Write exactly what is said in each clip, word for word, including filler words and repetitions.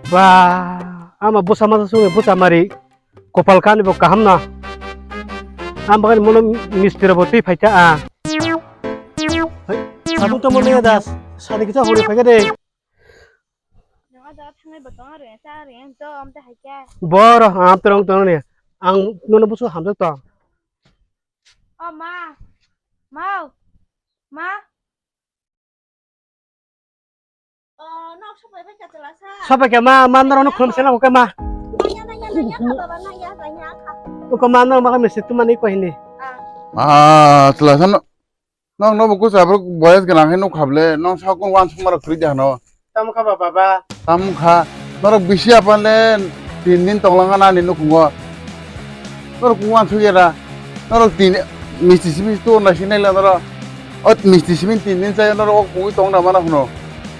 Ba, ama bwsa masa sungni bwsa mari. Kopal kani bo kaham na. Ang bagani mono mistri bo twi phaikha a. Hai, sabun to mono das. Sadi kita hori phaikha de. Nogo do thangai bo tongo re, cha re, do am ta hai kya. Boro, am to rong tongo ne. Ang nono busu hamjak to. O ma. Ma. Ma. Sobai khe ma, ma norok no khulum se nang khe ma. Uko ma norok ma khe mesti tu mani ko hini. Ah, chwla sa no. Nong no buku sa bro boyes gana he no khable. Nong sa kun wan sumar khri jano. Tam kha ba baba. Tam kha. Norok bisi apan le tin din tonglang na ni nukungo. Norok kung wan sugera. Norok tin misti simi tu na sinai la norok. O misti simi tin din sai norok o kung tong na mana hwno.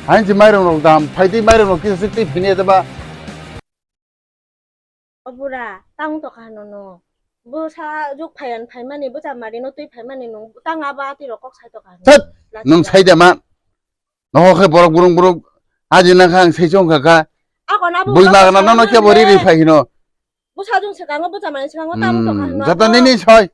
Hain si mairung rok dam, phaidi mairung rok kisa sik tei phini eta ba. O bura, tang to kha no no. Bo sa juk phaiyan phaimani, bo chamari no twi phaimani nung tang aba ti rok kok sai to kha no. Thut, nung sai de ma. Nohor khe borok burung burung aji nang kha ang sei chong kha kha. Ako na bui ma gana nono kebo ri ri phai hino. Bwsa jung swkango bwsa mani swkango tamo tong kha hino. Jata nini soi.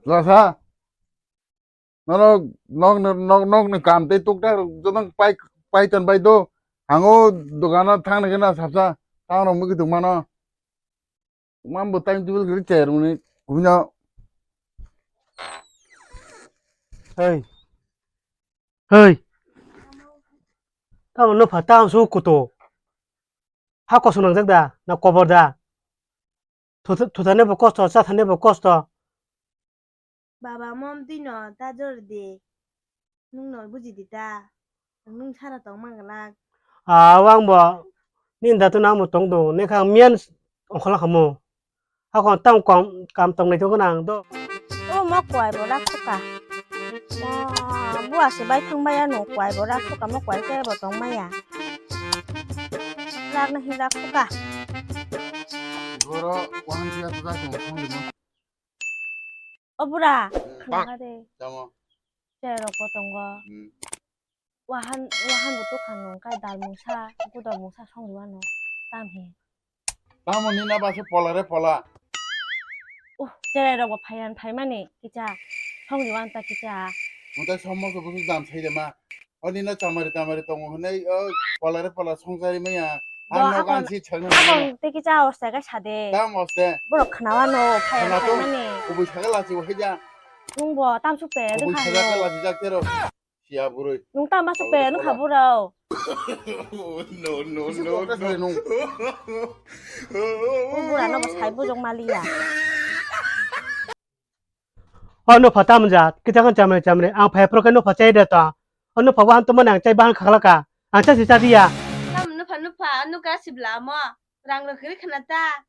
Lasa. Norok nok ni, nok, nok ni kam tei tuk tak jotong pai, pai ton bai do. Hango dogano thang ni gana sapsa. Tang rok mui kituk mano. Mam bo time table gari chair muni. Kuno. Hey. Hey. Tamo no pha, tamo su kuto. Ha koso nangjak da, na kobor da. Thuta-, thuthani bo kosto, chathani bo kosto. Baba, mom, twi no ta jor di. Nwng no buji di ta. Nwng sara tong mang glak. Ah, wang bo. Nin da to nang mo tong do. Ne khang mian ongkhola khamu. Hakon tang kam, kam tong nai to nang do. O mo kwai bo rak khuka. Mo bua se bai thang bai ano kwai bo rak khuka, mo kwai se bo tong maya. Rak na hin rak khuka. Goro wang dia tu da tong thang di mo. O bura, hmm, khna kha de. Tamo. Cherok bo tongo. Hmm. Wahan, wahan bo tukha nung kai dal mungsa, gudok mungsa song rwano. Tam he. Tamo nina ba se pola re pola. Uh, cherai rok bo phaiyan phaimani kicha. Song rwanta kicha. Mutai sommo so busu dam sai de ma. Oni no chamari tamari tongo hwnwi, o, polare pola songchari maya. Bo ang nogo akon, ang si chakna akon maya. Tei kisa oste kai sade. Tam oste. Borok khnawa no phai khna to, phaimani. Kubui saka lachi bo haida. Nwng bo tamsuk pe. Kubui rwkha saka no. Lachi jak tero. Siya burui. Nwng tam masuk pe rwkha burao. No, no, no, no. O bura no bo sai bujok maliya. O nopha tamo jat, kisa khan chamre chamre, ang phai phoro khe nopha chai da ta. O nopha bo ang tongmani ang chai bahan khakla ka, ang chasi cha diya. Tamo nopha nopha, ano ka sibla amo, rang rok kwrwi khna ta.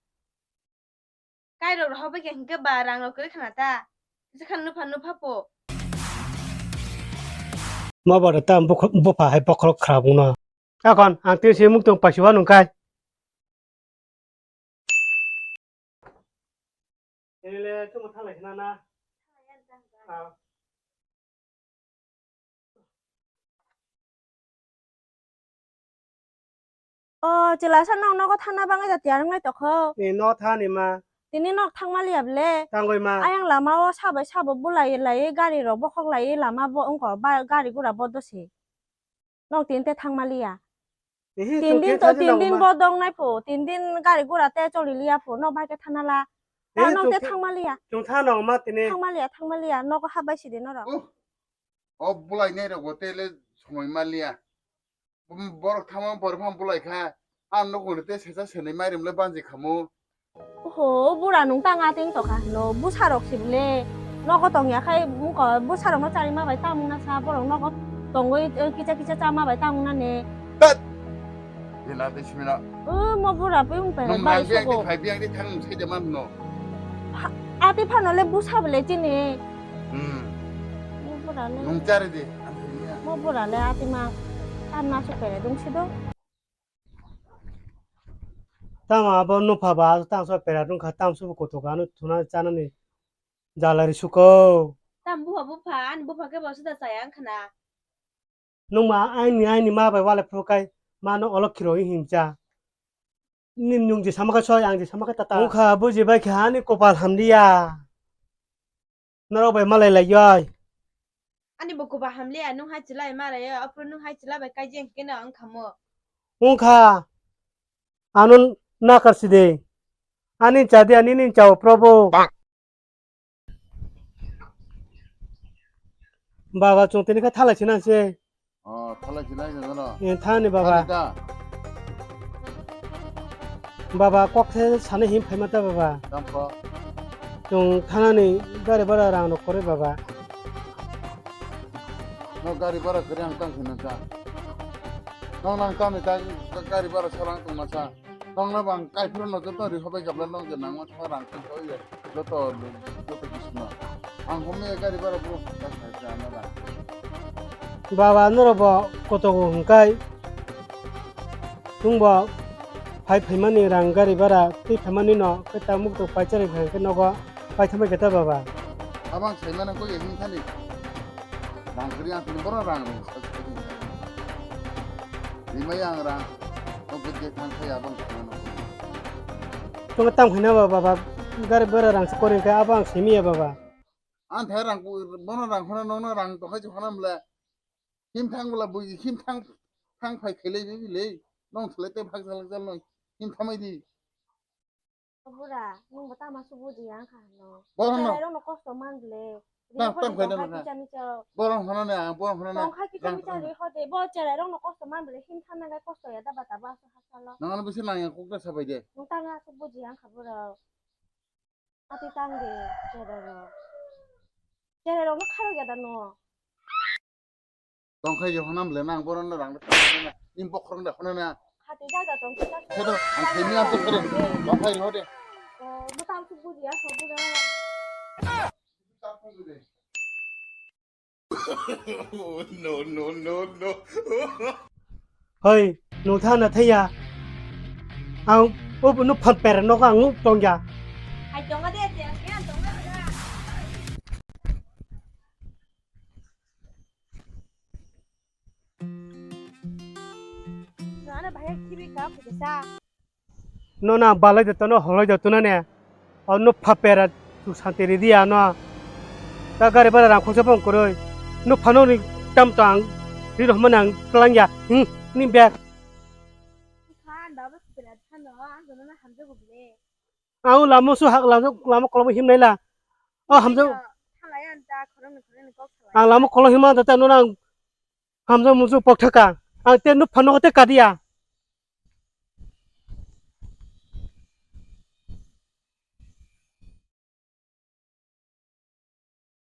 Kai rok rohor bai khe hwnkhe ba rang rok kwrwi khna ta. Kisa khan nopha nopha po. Ma ba da tam bupha hai bokhorok khrabung no. Akon ang tin se muk tong paisiba nung kai. Ele, chumo thanglai khna na. Ah. O, chwla sa nok nogo thangna bagwi da tiyar wngnai tokho. Ni no thani ma. Tini nok thangma liya ble. Tangoi ma. Ayang lama o sabai sabo bulai lai gari rok bokhok lai lama bo wngkha ba gari gura bodo se. Nok tin te thangma liya. Ehe, tin din to tin din bo dong nai pho, tin din gari gura te choli liya pho, nok bai khe thana la. Ta nok te thangma liya. Chung tha no ma tini. Thangma liya, thangma liya, nok ha bai sidi norok. O bulai nai rok bo te le somoi ma liya. Borok thangma borok phang bulai kha. Ang nok ni te sesa senai mairum le banji khamu. Oho, bura nung tang ating tokha hino, busa rok si bile. Nogo tong ya khai, busa rok no chari ma bai tang na sa, borok nogo tongoi, eh, kicha kicha cha ma bai tang na ne. Tat! Dina de simina. O, mo bura pung pe. Nung bai biang di, phai biang di thang sai de man no. Ati phano le busa bile chini. Hmm. Mo bura le. Nung chari di, ang thini ya. Mo bura le ati ma, tam ma su pere dung si do. Tamo abo nupha ba, tamo so pera nungkha, tamo so kotok ano thuna chanani jalari suko. Tam bupha bupha, ani bupha khe bo suda chaya wngkha na. Nung ma aini, aini ma bai wale phuru kai mano olok khiro hincha. Nin nung je sama khe soi, ang je sama khe tata. Wngkha buji bai kha ani kopal hamliya. Norok bai malai lai yoi. Ani bo koba hamliya, nung hai chilai ma rai yo, aphuru nung hai chila bai kai jeng keno ang khamo. Wngkha, ano nakar si de. Ani cha de, ani nin chao, Probo. Baba, chwng tini kha thalai sina se. Oh, thalai sinai se gano. Eh, thani baba. Thani ta. Baba, kok se sani him phaima ta baba. Tam kho. Chwng thanani gari bara rang no kore baba. No gari bara kore ang tang sina ta. No nang tani ta gari bara sarang tong na sa. Tongna bang kai phuru no joto ri hobai gabla no je nang ma thang rang tong koi ye. Joto joto bisma. Ang homne gari bara bro ta sa sa na ba. Baba noro bo kotogo hingkai. Tung bo phai phaimani rang gari bara twi phaimani no keta muk to pai chari phai ke nogo pai thamai keta baba. Abang sai mana ko ye hing thani. Rang kri ang boro rang. Rimai ang rang. Tong khe je thang khe abang khana no. Tong tam khana ba baba gari bara rang se koring khe abang simi ya baba. Ang thai rang bono rang khana nono rang to khai khana mle. Him thang bla bui him thang thang phai khelai bi le. Nong thle te phak jal jal noi. Him thamai di. Bura, nwng bo tama se buji yang kha no. Borok no. Cherai rok no kosto man ble. Na, tam khai na na. Borok hana na, borok hana na. Tong khai kisa kisa ri hode, bo cherai rok no kosto man ble, him thanna gai kosto ya da bata ba sa hasalo. Nang ano bisi nang yang kok da sabai de. Nwng tang a se buji yang kha bura. Ati tang de, cherai rok. Cherai rok no kharok ya da no. Tongkhai je honam le nang boron rang de khana na. Nim bokhorong de khana na. Hati jaga tong kita. Khedo, ang themi ang to khedo. Tongkhai ro de. Oh, mo tang su buji ya, so buji ya. No, no, no, no. Hoi, nung tha na thaya. Ang ubu nu phan per no ka ngu tong ya. Hai tong de te, ke an tong na. Nana bahaya kibi ka pujasa. No na balai de tono holai de tono ne. O no pha pera tu santi ri dia no. Ta gari bara rang khoksa pong koroi. No phano ni tam to ang ri rohman ang pelang ya. Hmm, ni bag. Khan baba pera thano ang no na hamjo guble. Ang lama su hak lama lama kolom him nai la. O hamjo. Thalai an ta khorang ni khorang ni kok thalai. Ang lama kolom him ta no nang. Hamjak muju pok thaka. Ang te nuk phano te kadia.